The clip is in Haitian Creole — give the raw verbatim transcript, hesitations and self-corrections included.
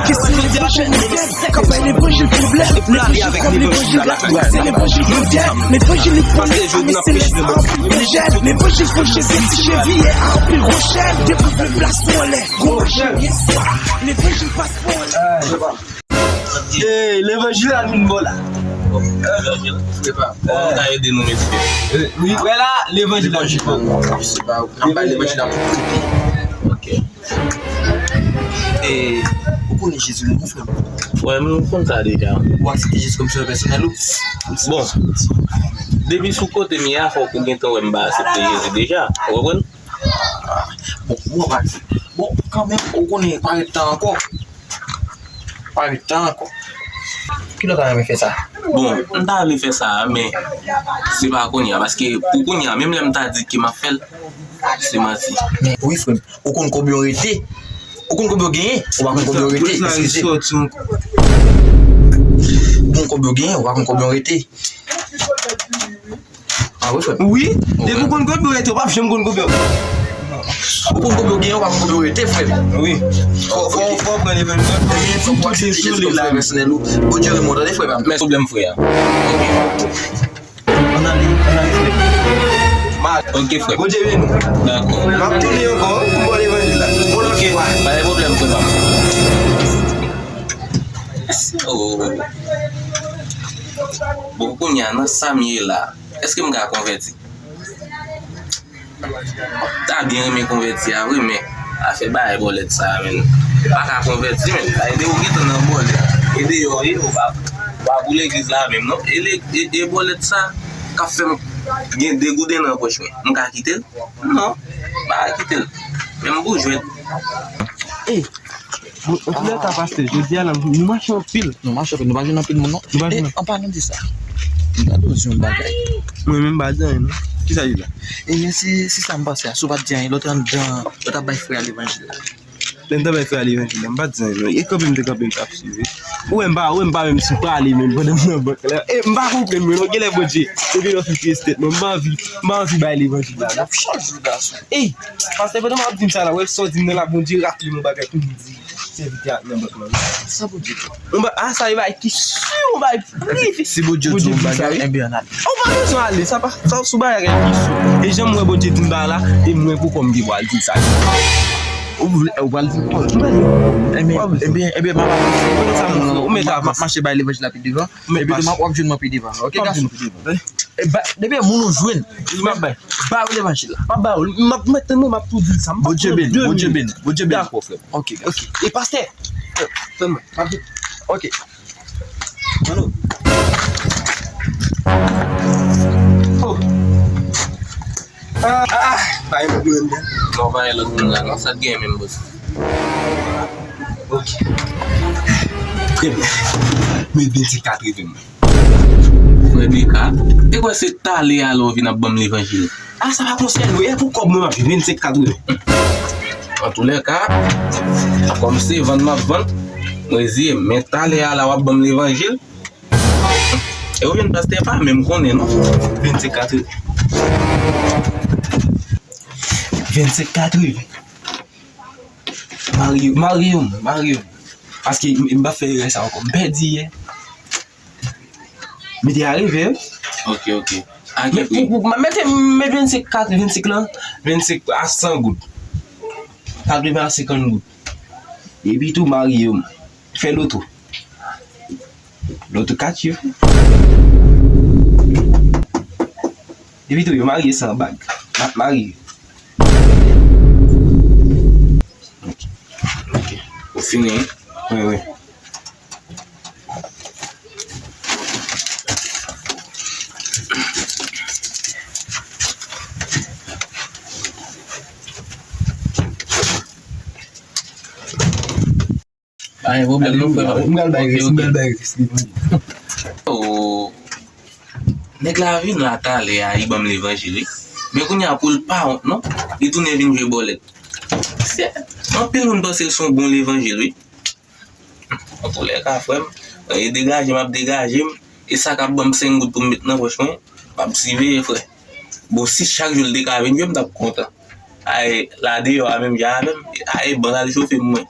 Kesyon levanjil modèn, kanpay levanjil pwoblèm. Levanjil kòm levanjil latwè, se levanjil modèn. Levanjil li konnen ame se lespwa plen jèn. Levanjil fò jete ti cheviyè a anpil gwo chèn. Depi w vle plas ou anlè, gwo chèn byen swa. Levanjil paspò anlè. Hey, levanjil la vin bon la. Levanjil, se pa. Bon, ou ka ede nou, mesye. Wi, wè la, levanjil la vin bon. Se pa, ou ka bay levanjil la pou trete. Ok. E, ou konnen Jezi, non, frè m? Frè m, ou konn sa deja. Ou aksepte Jezi kòm sovè pèsonèl ou? Bon, depi sou kote m ye a, fòk ou gentan wè m pa aksepte Jezi deja. Ou konprann? Bon, mwen pa di. Bon, kanmenm, ou konnen, pa ret tan ankò. Pa ret tan ankò. Kilè w ta renmen fè sa? Bon, m ta vle fè sa, men se pa kounye a, paske pou kounye a, menm lè m ta di ke m ap fè l, se manti. Men wi, frè m, ou konn konbyen w rete? Ou konn konbyen w genyen? Ou pa konn konbyen w rete? Eskize. Ou konn konbyen w genyen? Ou pa konn konbyen w rete? Ah wi, frè m. Wi, depi w konn konbyen w rete, ou p ap janm konn konbyen w. Ou konn konbyen w genyen, ou pa konn konbyen w rete, frè m. Wi. Fò, fò, fò w pran levanjil la. Ebyen, fò w aksepte Jezi kòm sovè pèsonèl ou. Bondye renmen w, tande, frè m. Mèsi. Pwoblèm, frè. Ann ale, ann ale, frè m. Ok, frè. Bondye beni w. Dakò. M ap tounen ankò, wi, pou m ba w levanjil la. Yon lòt fwa. Pa gen pwoblèm, frè m. Oh. Bon, kounye a, nan sa m ye la, èske m ka konvèti? Ta byen renmen konvèti a vre, men afè bagay bòlèt sa a, menn. Pa ka konvèti, menn. Sa vle di ou gentan nan bòlèt. E deyò w ye, ou pa, ou pa pou legliz la menm, non. E le-, e, e bòlèt sa k ap fè m gen de gouden nan pòch mwen. M ka kite l? Non, m pa ka kite l. Men m pou jwenn. Ey, bon, antoulèka, pastè, jodi a la, nou mache anpil. Nou mache anpil, nou pa jwenn anpil moun, non. Nou pa jwenn anpil. E, an palan de sa, m ta dwe di yon bagay. Mwen menm, m pa di anyen, non. Kisa li la? Ebyen, se, se sa m panse a. Si w pa t di anyen, lè w te anndan, lè w t ap bay frè a levanjil la. Lè m te bay frè a levanjil la, m pa t di anyen, non. E kanpe m te kanpe, m t ap swiv. Ou wè m pa, ou wè m pa menm sou pale, menm pandan m nan bank la. E m pa konprann, mwen, non, genlè Bondye. Epi lè w fin pye tèt mwen, m pa anvi, m pa anvi bay levanjil la, non. Chak jou gason. Ey, pastè, pandan m ap di m sa la, wè sa w di m nan la, Bondye raple m yon bagay pou m di sèvitè a nan bank la. Sa Bondye di? Yon ba-, a, sa e bagay ki si, yon bagay prive. Si Bondye di yon bagay, ebyen, ann ale. Ou pa bezwen ale, sa pa, sa sou bagay ki si. E jan m wè Bondye di m bagay la, e mwen pou kò m ki pral di sa. Ou vle, ou pral di, ou pral di. Ebyen, ebyen, ebyen, m ap, ou mèt avanse, ou mèt avanse. M ap mache bay levanjil la pi devan. Epi demen w ap jwenn mwen pi devan. Ok, gason? E ba, depi moun ou jwenn, m ap bay. Ba yo levanjil la. M ap ba yo. M ap mete non, m ap tou di l sa. M ap pran de minit. Bondye beni, Bondye beni, Bondye beni, frè m. Ok, ok. E pastè, tann mwen. M ap vin. Ok. Mano. Oh. Ah, ah, pa yon moun. Non, pa yon lòt moun la, non, sa t gen menm, bòs. Ok. Frè m, men vennsenk katreven mwen. Frè Beka, e kwè se talè a lè w vin ap ban m levanjil. A, sa pa konsène w, e pou kòb mwen m ap viv, vennsenk katreven. Antoulèka, kòm se vann m ap vann, m reziye m, men talè a la w ap ban m levanjil. E ou jwenn pastè pa menm konnen non. Vennsenk katreven. Vennsenk katreven. Marye, marye yo, marye yo. Paske m, m pa fè erè sa ankò. M pèdi yè. Mete a revè. Ok, ok. A ki pri? Mete, mete vennsenk kat, vennsenk lan, vennsenk a san goud. Katreven a senkant goud. Epi tou marye yo. Fè loto. Loto kat yo. Epi tou yo marye san bag. Ma-, marye. Ok. Ok. Ou fini? Wi, wi. Pa gen pwoblèm non, frè m. M pral bay rès, m pral bay rès li. Oh. Nèg la vin la talè a, li ban m levanjil, wi. Men kounye a pou l pa wont non, li tounen vin jwe bòlèt. Se, anpil moun panse l se yon bon levanjil, wi. Antoulèka, frè m, e degaje m ap degaje m, e sa k ap ban m senk goud pou m met nan pòch mwen, m ap siveye, frè. Bon, si chak jou l te ka vin jwe, m t ap kontan. Ay, la deyò a menm jan avè m, ay, ban l al chofe m, mwen.